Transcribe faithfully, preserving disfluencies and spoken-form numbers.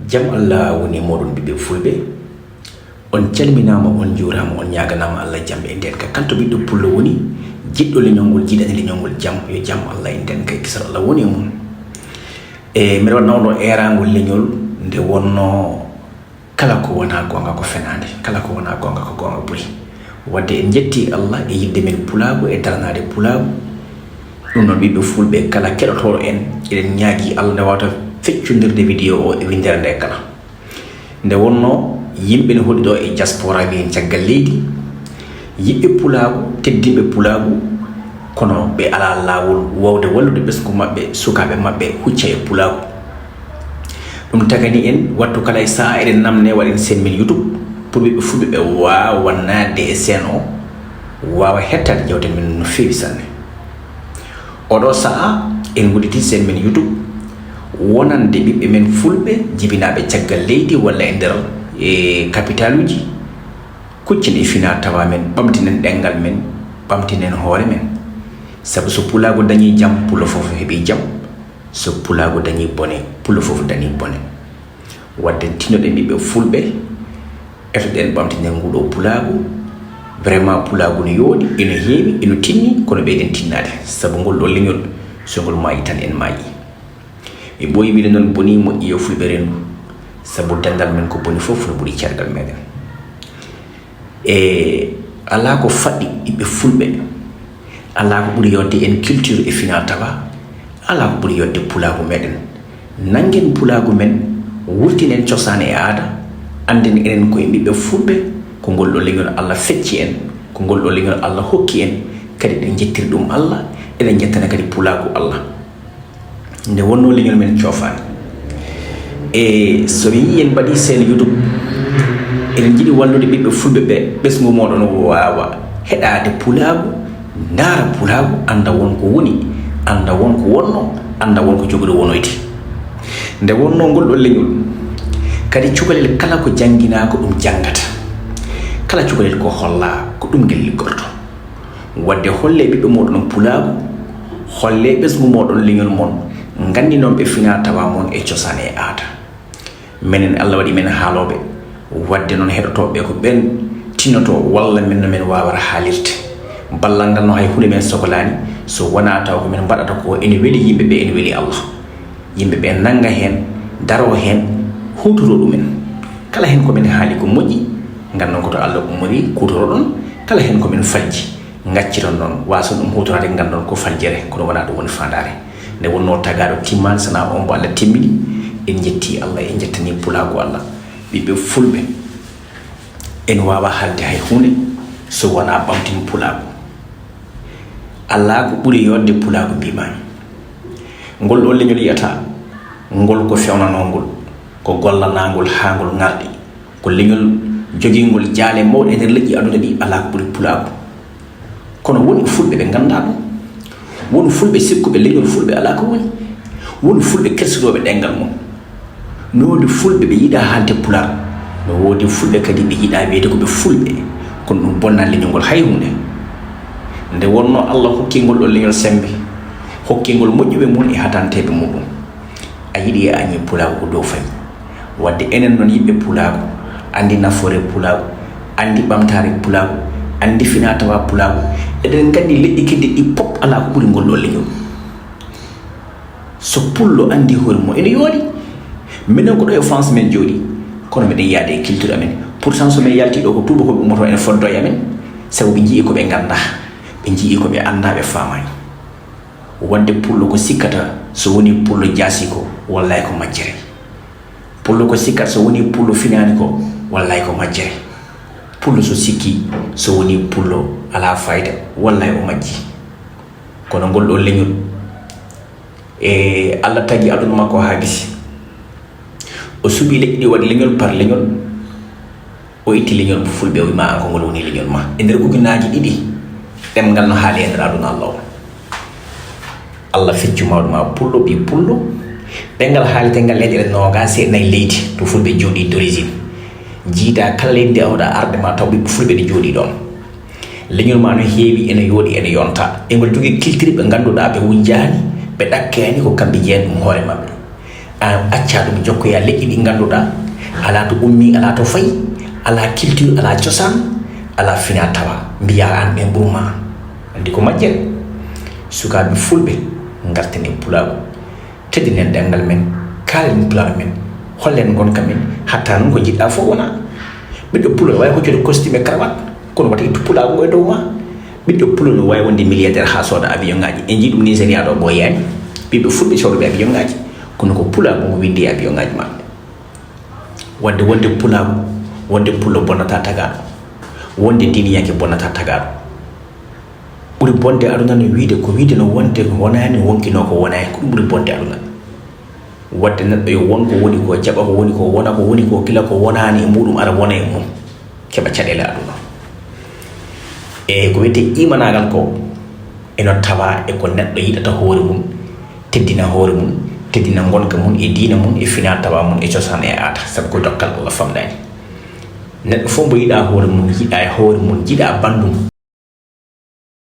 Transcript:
Jam Allah woni e mooɗon ɓiɓɓe fulɓe. On calminaama, on njuuraama, on ñaaganaama Allah jam e ndeenka. Kala to ɓiɗɗo pullo woni, jiɗɗo leñol ngol, jiɗani leñol ngol jam, yo jam Allah e ndeenka e kisal Allah woni e mum. E mbeɗa waɗna on ɗo eerangol leñol nde wonnoo kala ko wonaa goonga ko fenaande, kala ko wonaa goonga ko goonga ɓuri. Wadde en njettii Allah e yiɗde men pulaagu e daranaade pulaagu. Ɗum noon ɓiɓɓe fulɓe kala keɗotooɗo en, eɗen ñaagii Allah nde waawta feccondirde vidéo o e winndere nde kala. Nde wonnoo yimɓe ne hoɗi ɗo e diaspora mbiyen caggal leydi, yiɗɓe pulaagu, teddinɓe pulaagu, kono ɓe alaa laawol waawde wallude ɓesngu maɓɓe, sukaaɓe maɓɓe hucca e pulaagu. Ɗum tagani en wattu kala e sahaa eɗen namnee waɗen seen men YouTube pour ɓiɓɓe fulɓe ɓe waawa naatde e seen o, waawa hettaade jawte men no feewi sanne. Oɗo sahaa en ngudditii seen men YouTube wonande ɓiɓɓe men fulɓe jibinaaɓe caggal leydi walla e nder e kapitaaluuji. Kuccen e finaa tawaa men, ɓamtinen ɗemngal men, ɓamtinen hoore men. Sabu so pulaagu dañii jam, pullo fof heɓii jam. So pulaagu dañii bone, pullo fof dañii bone. Wadde tinnoɗen ɓiɓɓe fulɓe, etoɗen ɓamtinen nguɗo pulaagu. Vraiment pulaagu no yooɗi, eno heewi, eno tinni, kono ɓeyden tinnaade. Sabu ngol ɗo leñol, so ngol maayii tan en maayii. Mi ɓooyi wiide noon bonii moƴƴi yo fulɓe renndu, sabu denndal men ko boni fof no ɓuri ceergal meɗen. E alaa ko faɗɗi ɓiɓɓe fulɓe, alaa ko ɓuri yodde en culture e finaa tawaa, alaa ko ɓuri yodde pulaagu meɗen. Nanngen pulaagu men, wurtinen cosaan e aada, annden enen ko en ɓiɓɓe fulɓe, ko ngol ɗo leñol Allah fecci en, ko ngol ɗo leñol Allah hokki en, kadi eɗen njettiri ɗum Allah, eɗen njettana kadi pulaagu Allah. Nde wonnoo leñol men coofaani. E so mi yii en mbaɗii seen YouTube, eɗen njiɗi wallude ɓiɓɓe fulɓe ɓe ɓesngu mooɗon waawa heɗaade pulaagu, ndaara pulaagu, annda won ko woni, annda won ko wonnoo, annda won ko jogori wonoyde. Nde wonnoo ngol ɗo leñol, kadi cukalel kala ko jannginaa ko ɗum janngata. Kala cukalel ko hollaa ko ɗum ngel liggorto. Wadde hollee ɓiɓɓe mooɗon pulaagu, hollee ɓesngu mooɗon leñol mon, nganndinon ɓe finaa tawaa mon e cosaan e aada. Menen Allah waɗi men haalooɓe, wadde noon heɗotooɓe ɓe ko ɓeen tinnotoo walla men no men waawara haalirde. Ballal ngal no hay huunde men sokolaani, so wonaa taw ko men mbaɗata ko ene weli yimɓe ɓe, ene weli Allah. Yimɓe ɓe nannga heen, daroo heen, huutoroo ɗumen. Kala heen ko men haali ko moƴƴi, nganndon ko to Allah ummori, kuutoroɗon. Kala heen ko men falji, ngacciron noon, waason ɗum huutoraade, nganndon ko faljere, kono wonaa ɗum woni faandaare. Nde wonnoo tagaaɗo timmaani, sanaa on mbo Allah timmini. En njettii Allah, en njettanii pulaagu Allah. Ɓiɓɓe fulɓe, en waawaa haalde hay huunde so wonaa ɓamtin pulaagu. Alaa ko ɓuri yodde pulaagu mbiimaami. Ngol ɗoo leñol yiyataa, ngol ko feewnanoo ngol, ko gollanaangol haa ngol ŋarɗi, ko leñol jogiingol jaale mawɗe e nder leƴƴi aduna ɗi, alaa ko ɓuri pulaagu. Kono won e fulɓe ɓe nganndaa ɗum. Won fulɓe sikkuɓe leñol fulɓe alaa ko woni. Won fulɓe kersirooɓe ɗemngal mum. No woodi fulɓe ɓe yiɗaa haalde pulaar, no woodi fulɓe kadi ɓe yiɗaa wiyde ko ɓe fulɓe, kono ɗum bonnaa leñol ngol hay huunde. Nde wonnoo Allah hokkii ngol ɗoo leñol semmbe, hokkii ngol moƴƴuɓe mum e hatanteeɓe muɗum. A yiɗi a añii pulaagu ko dow fayi. Wadde enen noon yiɗɓe pulaagu, anndi nafoore pulaagu, anndi ɓamtaare pulaagu, anndi finaa tawaa pulaagu, eɗen nganndi leƴƴi keddiiɗi ɗi pop alaa ko ɓuri ngol ɗoo leñol. So pullo anndi hoore mum ene yooɗi. Minen ko ɗo e France men jooɗi, kono meɗen yaade e culture amen. Pourtant so men yalti ɗo ko tuubakooɓe ummotoo ene foddo e amen, sabu ɓe njii ko ɓe nganndaa, ɓe njii ko ɓe anndaa, ɓe faamaani. Wadde pullo ko sikkata so woni pullo jaasi ko, wallay ko majjere. Pullo ko sikkata so woni pullo finaani ko, wallay ko majjere. Pullo so sikki so woni pullo alaa fayda, wallay o majji. Kono ngol ɗoo leñol, e Allah tagi aduna makko haa gisi. O suɓii leƴƴi ɗi waɗi leñol par leñol. O itti leñol mo fulɓe, o wii ma an ko ngol woni leñol ma. E nder ujunaaji ɗiɗi, ɗemngal no haali e nder aduna Allah o. Allah feccu mawɗo ma pullo, ɓii pullo. Ɗemngal haalete ngal leyɗe ɗe noogaas e nayi leydi to fulɓe jooɗii d'origine. Jiida kala leydi ndi awɗa arde ma taw ɓiɓɓe fulɓe ne jooɗii ɗoon. Leñol ma no heewi, ene yooɗi, ene yonta. E ngol jogii kiltiri ɓe ngannduɗaa ɓe wujjaani, ɓe ɗakkaani, ko kamɓe njeyan ɗum hoore maɓɓe. A acca ɗum jokkoya leƴƴi ɗi ngannduɗaa alaa to ummi, alaa to fayi, alaa culture, alaa cosaan, alaa fina tawa. Mbiya aan ɓe ɓurma. Anndi ko majjere. Sukaaɓe fulɓe, ngartene pulaagu. Teddinen ɗemngal men, kaalen pulaar men, hollen ngonka men, hatta noon ko njiɗɗaa fof wona. Ɓiɗɗo pullo no waawi hoccude costume e cravate, kono wata ittu pulaagu ngu e dow ma. Ɓiɗɗo pullo no waawi wonde milliardaire haa sooda avion ŋaaji. En njii ɗum Nigeria ɗo ɓooyaani. Ɓiɓɓe fulɓe soodooɓe avion ŋaaji, kono ko pulaagu ngu winndi e avion ŋaaji maɓɓe. Wadde wonde pulaagu, wonde pullo bonnataa tagaaɗo. Wonde diiniyanke bonnataa tagaaɗo. Ɓuri bonde aduna no wiide ko wiide no wonde ko wonaani, wonkinoo ko wonaani, ko ɗum ɓuri bonde aduna. Wadde neɗɗo yo won ko woni ko, jaɓa ko woni ko, wona ko woni ko, gila ko wonaani e muɗum ara wona e mum, keɓa caɗeele aduna. E ko wiyetee imanaagal ko, eno tawa e ko neɗɗo yiɗata hoore mum, teddina hoore mum, teddina ngonka mum e diina mum e fina tawa mum e cosaan e aada, sabu ko dokkal Allah famɗaani. Neɗɗo fof mbo yiɗa hoore mum, yiɗa e hoore mum, jiɗa banndum.